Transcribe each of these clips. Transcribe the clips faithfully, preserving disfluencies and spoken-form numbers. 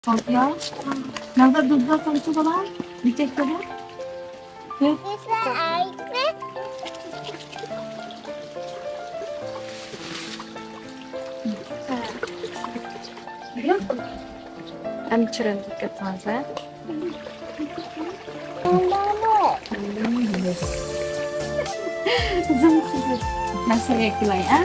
Ya. Nerede durdu sen şu kadar? Bir tek kadar. ئەمدى چىرايلىق دىققەت قىلىڭىز. زىڭ سىزىپ مەسىلە كېلەي، ھە؟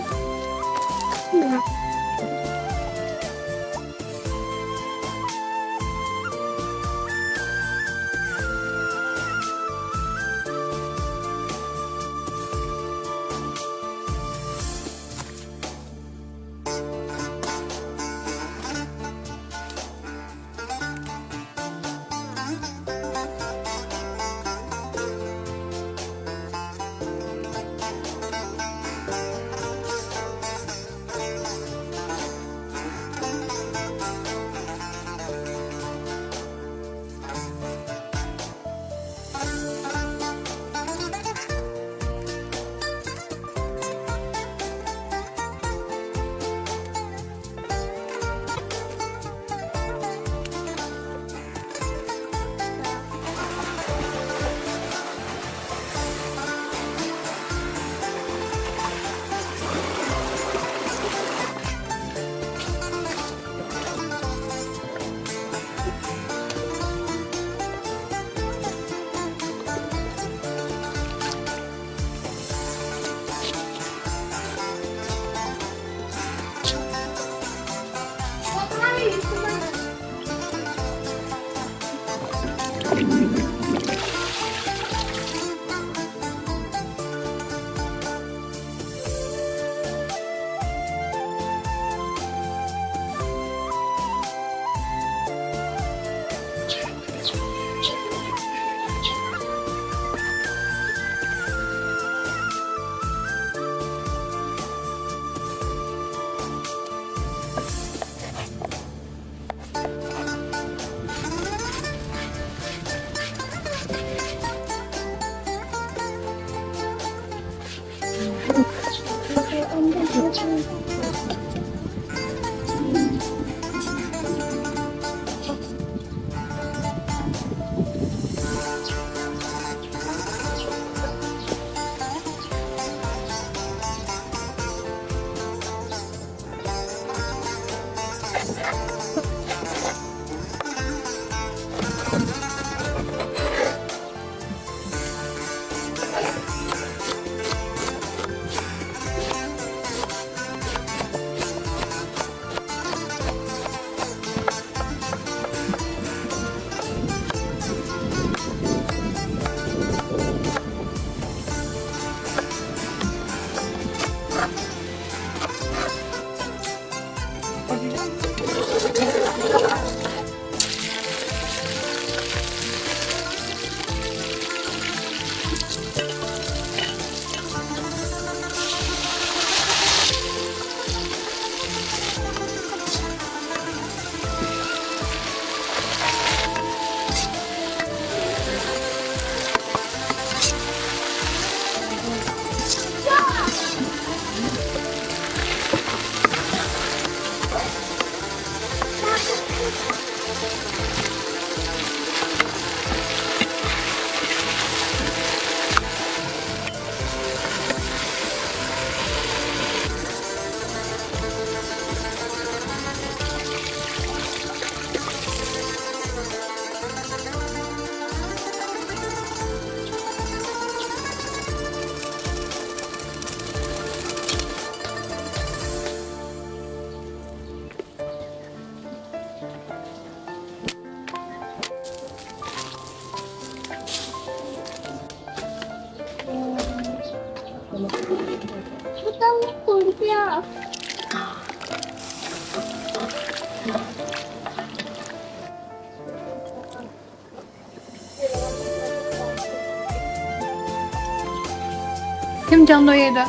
كىم جانلى ئۇ يەردە؟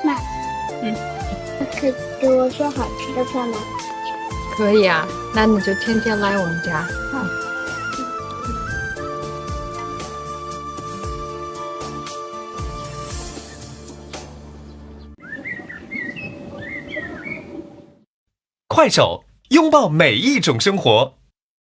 مەن. ھىم. 可以给我说好吃的饭吗？可以啊，那你就天天来我们家。好。 快手，拥抱每一种生活。